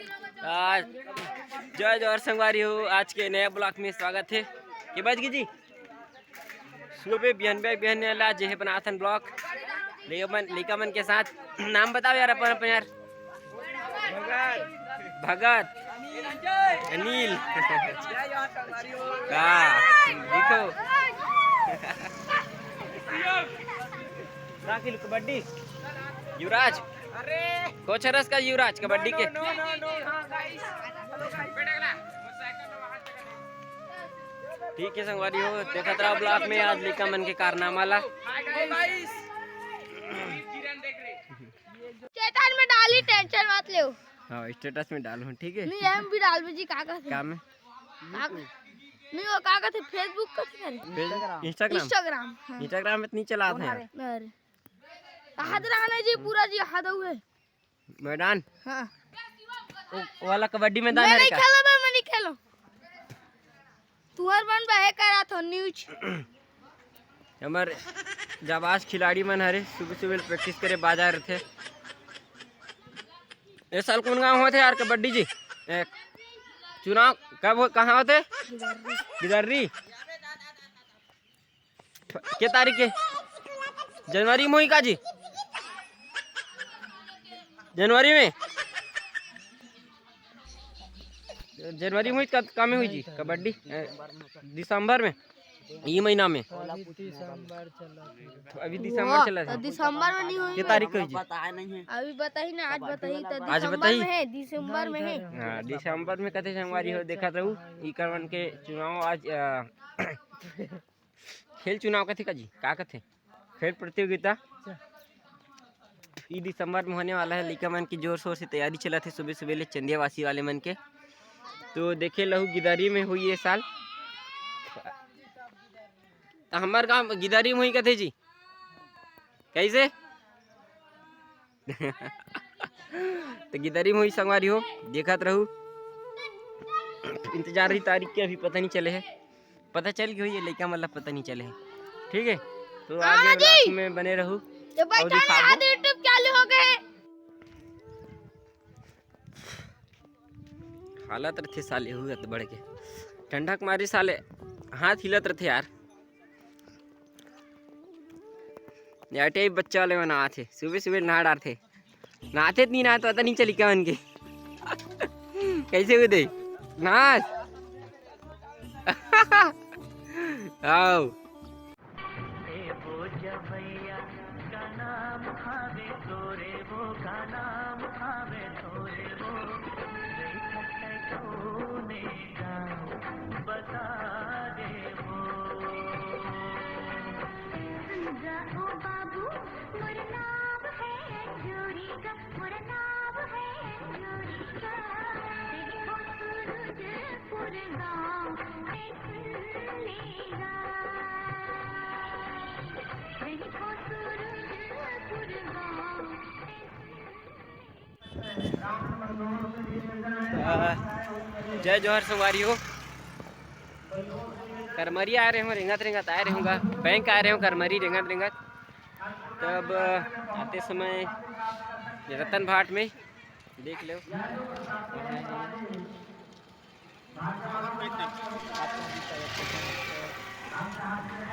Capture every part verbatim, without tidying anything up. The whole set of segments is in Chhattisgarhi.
आज जय जोहार संगवारी हो, आज के नया ब्लॉग में स्वागत है। के बज गई जी? सुबह बिहन बे बिहन ला जे है बनाथन ब्लॉग। लइका मन, लइका मन के साथ नाम बताओ यार अपन, अपन यार। भगत, अनिल। हाँ, देखो। का खेल कबड्डी? युवराज, कोच हरस का युवराज कबड्डी के? ठीक है संगवारी हो, देखत रहो ब्लॉग में आज लइका मन के कारनामा ला। स्टेटस में डाली, टेंशन मत लेव। हाँ, स्टेटस में डालूँ, ठीक है? नहीं, हम भी डालबे जी, का कहते? का में? का, नहीं, वो का कहते, Facebook कहते करे? Facebook, Instagram. इंस्टाग्राम, हाँ। इंस्टाग्राम में तो नहीं चलात है यार। अरे, याद रहा ना जी, पूरा जी याद हुए। मैदान? हाँ। वो वाला कबड्डी मैदान मैं है नहीं का? खेलो, मैं, मैं नहीं खेलो। तुहर मन बहे करा थो न्यूज। हमर जाबाज खिलाड़ी मन हरे सुबह सुबह प्रैक्टिस करे बाजार थे। ए साल कौन गांव होते यार कबड्डी जी? ए, चुनाव कब हो, कहाँ होते? गिदर्री। के तारीख के? जनवरी में होई का जी? जनवरी में? जनवरी में होई का, का में होई जी कबड्डी? ए, दिसंबर में, ये महीना में। अभी दिसंबर चला था। अभी दिसंबर वाह, चला था। तो दिसंबर में नहीं होई के ना। तारीख को जी? अभी बताही ना, आज बताही तो आज दिसंबर बताही? में है, दिसंबर में है। हाँ, दिसंबर में कथे संगवारी हो, देखत रहू, इकर मन के चुनाव आज, अ, खेल चुनाव कथे का जी, का कथे? खेल प्रतियोगिता ई दिसंबर में होने वाला है। लइका मन की जोर शोर से तैयारी चलत हे, सुबह सुबह ले चंदियावासी वाले मन के। तो देखे लहू गिदारी में हुई ये साल, तो हमार गांव गिदारी में हुई कथे जी, कैसे? तो गिदारी में हुई संगवारी हो, देखत रहू। इंतजार ही तारीख के, अभी पता नहीं चले है। पता चल गई होई, ये लइका मन ला पता नहीं चले है। ठीक है, तो हाँ आगे जी। ब्लॉग में बने रहू। ये और बैठा ना, दिखाबो। आज YouTube चालू हो गए। हालत रथे साले हुआ तो बढ़ के ठंडा के मारी साले हाथ हिलत रथे यार। यार बच्चा वाले मन आथे, सुबह सुबह नहा डारथे। नाचे नहीं ना तो पता नहीं चली क्या उनके। कैसे हुए थे? नाच। आओ। आ, जय जोहार संगवारी हो। करमरी आए रहे हूँ, रेंगत रेंगत आए रहे हूँ, बैंक आए रहे हूँ करमरी रेंगत रेंगत। तब आते समय रतन भाट में देख लो,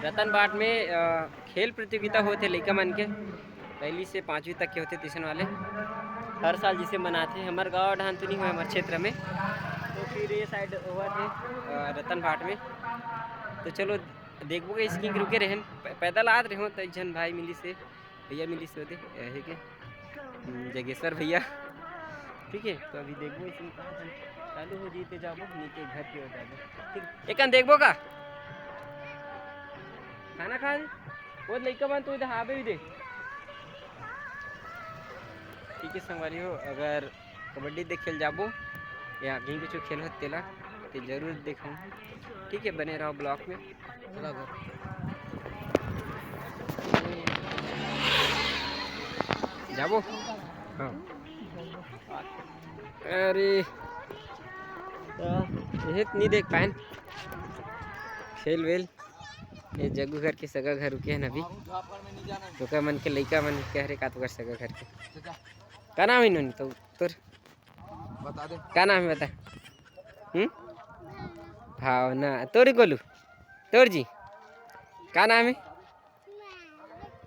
रतन भाट में अ, खेल प्रतियोगिता होथे लइका मन के, पहली से पाँचवीं तक के होथे ट्यूशन वाले। हर साल जिसे मनाथे, हमर गाँव ढान तो नहीं हुए हमर क्षेत्र में, तो फिर ये साइड हुआ थे अ, रतन भाट में। तो चलो देखबो के स्किंग रुके रहन, पै- पैदल आत रहो तो एक झन भाई मिली से, भैया मिली से होते, यही के हम्म, जगेश्वर भैया। ठीक है, तो अभी देखबो इसमें कहाँ से चालू हो जइते जाबो, नीचे घर के हो जाबो। ठीक, एकन देखबो का? खाना खा ले। वो लइका मन तो इधर हावे भी दे। ठीक है संगवारी हो, अगर कबड्डी देखे ल जाबो या कहीं कुछ खेल होत तेला, ते जरूर देखम। ठीक है, बने रहो ब्लॉग में। चला घर। जाबो? हाँ। अरे, तो यही तो नहीं देख पाएन। खेल वेल, ये जग्गू घर के सगा घर रुके हैं अभी। तो का मन के लइका मन कह रहे का तो कर सगा घर के। का नाम है इन्होंने तो तोर? बता दे। का नाम हे बता? हम्म? भावना। तोर गोलू? तोर जी? का नाम हे?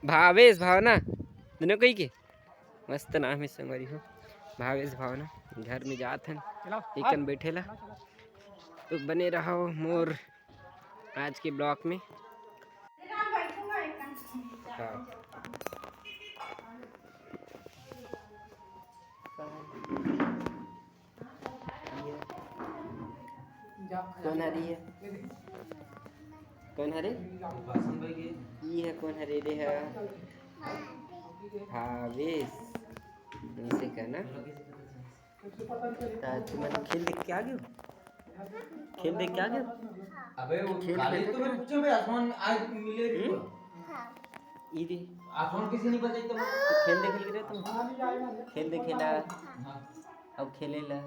भावेश, भावना। दोनों कोई के? मस्त नाम हे संगवारी हो। भावेश, भावना। घर में जात हन। एक कन बैठे ला। तो बने रहो मोर आज के vlog में। हाँ। कौन हरे ये? कौन हरे? ये हे, कौन हरे रे हे? भावेश। ऐसे करना। त तुमन खेल देख के आ गेव? खेल देख के आ गेव? अबे वो खेल काले खेलते तो मैं थे। पूछो बे, आसमान आज मिले रे हम्म? पूरा। ई दे। आसमान किसी नहीं बताई तो। तो खेल देखे गे रहे तुम? खेल देखे ला। हाँ। अब खेले ला।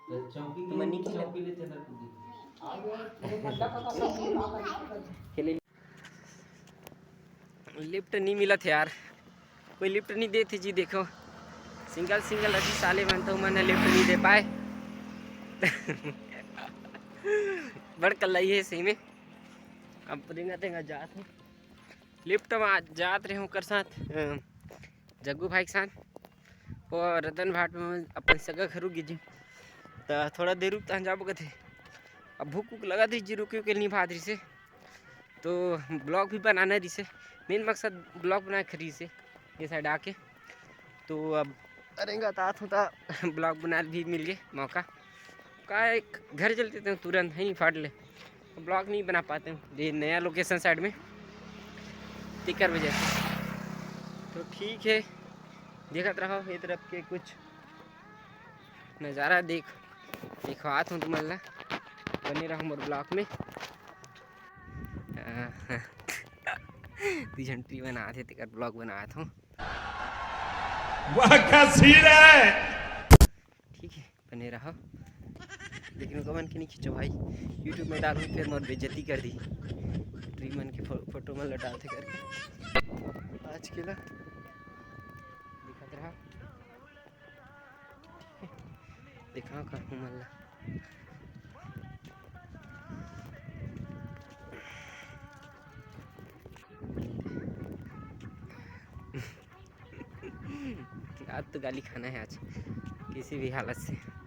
तो चौकी तुमन नहीं खेला? चौकी ले चला कूदी। खेले। Lift नहीं मिलत हे यार, कोई lift नहीं देत हे जी। देखो, single single रही साले मन, तो मन lift नहीं दे पाए। बड़ कल्लई हे सही में। अब रेंगा तेंगा जात हे। Lift में आज जात रहे ओकर साथ, अ, जग्गू भाई के साथ। वो रतन भाट में अपन सगा घरू गे जी। त थोड़ा देर रुक, तहन जाबो कथे। अब भूख उख लगत रहिस जी, रुके उके नहीं भात रहिसे। तो vlog भी बनाना रहिसे। Main मकसद vlog बनाए के रहिसे, ये side आके। तो अब रेंगत आत हूँ त vlog बनाए भी मिल गे मौका। का एक घर चलते थे तुरंत, हे नहीं, फाट ले। Vlog नहीं बना पाते हैं, ये नया location side में, तेकर वजह से। तो ठीक हे, देखत रहो ये तरफ के कुछ नज़ारा, देख, दिखवात हूँ तुमन ला, बने रहो मोर vlog में। दू झन tree बनात हे, तेकर vlog बनात हूँ। वाह, क्या scene है। ठीक हे, बने रहो। लेकिन ओकर मन के नहीं खींचो भाई, YouTube में डालहूँ फिर मोर बेइज्जती कर दी। Tree मन के फो-, photo मन ला डालथे करके। आज के ला दिखत रहा, दिखाओ करहूँ मन ला। आज तो गाली खाना है आज, किसी भी हालत से।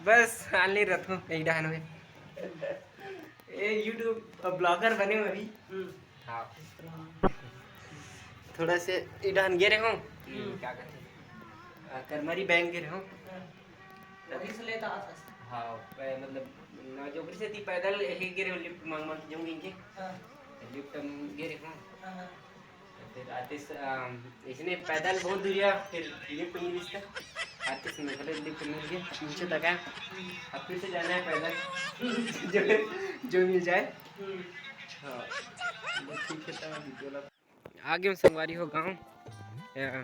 बस, हाल नहीं रखो, कहीं डहान हुए। ए, YouTube vlogger बने हो अभी? हम्म। हाँ। थोड़ा से इडान गे रहे हो। हम्म। क्या कहते हैं? अ, करमरी बैंक गे रहे हो। हाँ। वहीं से लेता आता था। हाँ, पै-, मतलब, ना जोकरी से थी पैदल यही गे रहे हो, lift मांग मांग के जाऊंगी इनके। हाँ। Lift हम गे रहे हो। हाँ, हाँ। तो फिर आतिश, अम, इसने पैदल बहुत दूरिया, फिर lift मिल इसका। आतिश में भले lift मिल गया, नीचे तक है। अब फिर से जाना है पैदल। जो, जो मिल जाए। हम्म। हाँ, तो ठीक है, तब video ला। आ गए संगवारी हो गाँव। अ,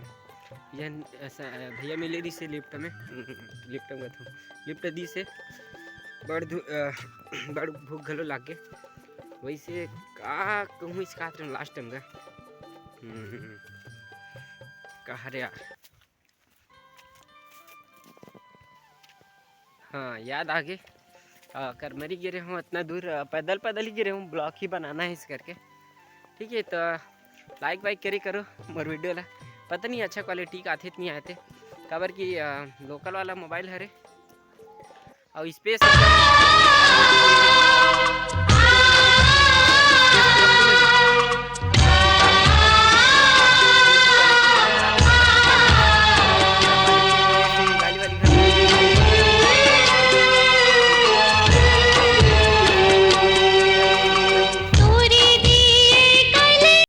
ये, अ, स-, अ, भैया मिले रहिसे lift में, lift में था, lift दिसे। बड़ धु-, अ, बड़ भूख घलो लाग गे। वैसे का कहूँ, इसका last time का। हम्म, कहा रे यार। हाँ, याद आ गे। अ, करमरी गे रहे हूँ, इतना दूर, अ, पैदल, पैदल ही गे रहे हूँ, vlog ही बनाना है इस करके। ठीक है, तो like वाइक करे करो मोर video ला। पता नहीं अच्छा quality का आथे नहीं आथे, काबर कि, अ, local वाला mobile हरे। अउ space